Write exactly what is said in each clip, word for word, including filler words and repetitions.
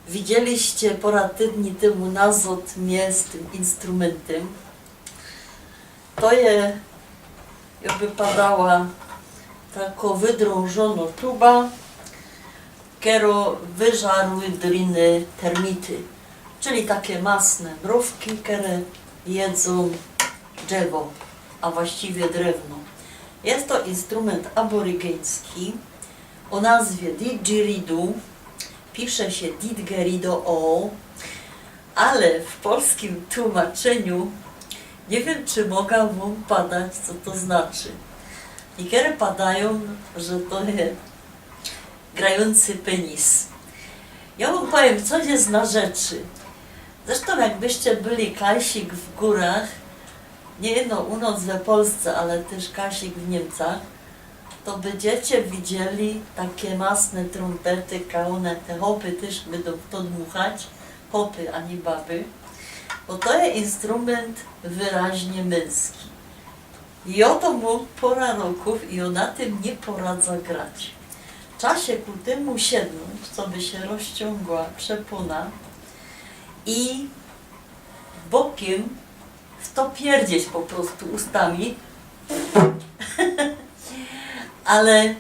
Widzieliście pora tydni tymu nazŏd mie z tym instrumentym. To je, jakby padała, takŏ wydrōżōnŏ tuba, kerõ wyżarły dryny termity, czyli takie masne mrōwki, kere jedzōm drzewo, a właściwie drewno. Jest to instrument aborygeński o nazwie didgeridoo. Pisze się didgeridoo, ale w polskim tłumaczeniu nie wiem, czy mogę wam padać, co to znaczy. Niektóre padają, że to jest grający penis. Ja wam powiem, co jest na rzeczy. Zresztą jakbyście byli kajsik w górach, nie jedno u nas we Polsce, ale też kajsik w Niemcach, to będziecie widzieli takie masne trąbety, kaune, te chopy też będą w to dmuchać, chopy, a nie baby, bo to jest instrument wyraźnie męski. I oto mu pora roków i o na tym nie poradza grać. Trzeba się ku temu siednąć, co by się rozciągła przepona i bokiem w to pierdzieć po prostu ustami. Ale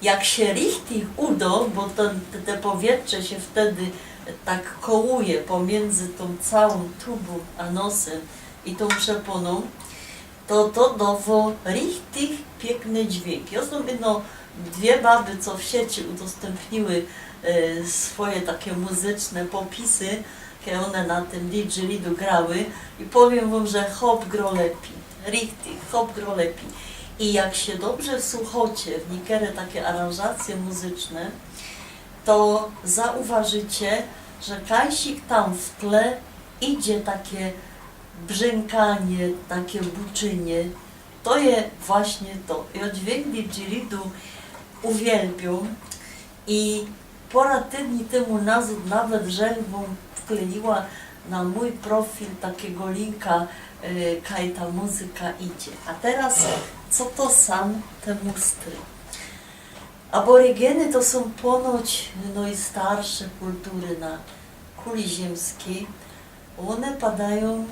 jak się richtig udo, bo to, te, te powietrze się wtedy tak kołuje pomiędzy tą całą tubą a nosem i tą przeponą, to to dało richtig piękny dźwięk. Ja znam jedno, dwie baby, co w sieci udostępniły e, swoje takie muzyczne popisy, kiedy one na tym didgeridoo grały i powiem wam, że chop gro lepiej. Richtig, chop gro lepiej. I jak się dobrze wsłuchacie w niektóre takie aranżacje muzyczne, to zauważycie, że kajsik tam w tle idzie takie brzękanie, takie buczynie. To je właśnie to. I o dźwięk didgeridoo uwielbiam i pora tydni temu nazad nawet żech wkleiła na mój profil takiego linka, e, kaj ta muzyka idzie. A teraz, co to są te mustry? Aborygyny to są ponoć najstarsze kultury na kuli ziemskiej. One padają,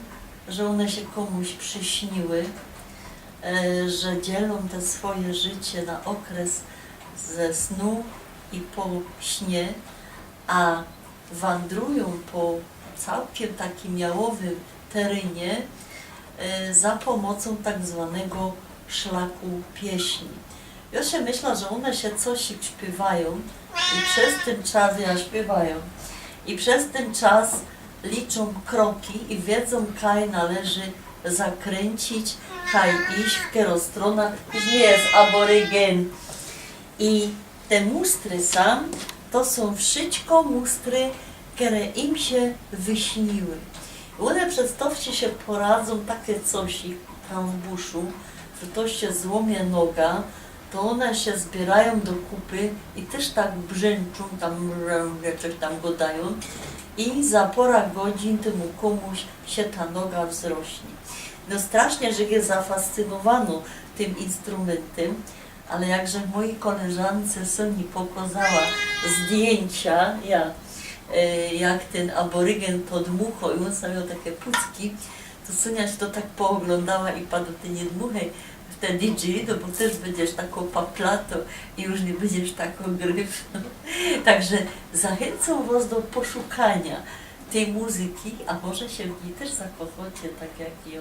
że one się komuś przyśniły, e, że dzielą te swoje życie na okres ze snu i po śnie, a wandrują po całkiem takim jałowym terenie, e, za pomocą tak zwanego szlaku pieśni. Ja się myślę, że one się coś śpiewają i przez ten czas, ja, śpiewają, i przez ten czas liczą kroki i wiedzą, kaj należy zakręcić, kaj iść, w którą stronę. Już nie jest aborygen. I te mustry sam, to są wszystko mustry, które im się wyśniły. One przez to ci się poradzą takie coś tam w buszu, że to się złamie noga, to one się zbierają do kupy i też tak brzęczą, tam coś tam gadają i za pora godzin temu komuś się ta noga wzrośnie. No strasznie, że jest zafascynowano tym instrumentem, ale jakże mojej koleżance Soni pokazała zdjęcia, ja, e, jak ten aborygen to dmuchał i on sam miał takie pucki, to Sonia się to tak pooglądała i padło: „Ty nie dmuchaj w te didgeridoo, bo też będziesz taką paplato i już nie będziesz taką gryf”. Także zachęcam was do poszukania tej muzyki, a może się w niej też zakochacie, tak jak ja.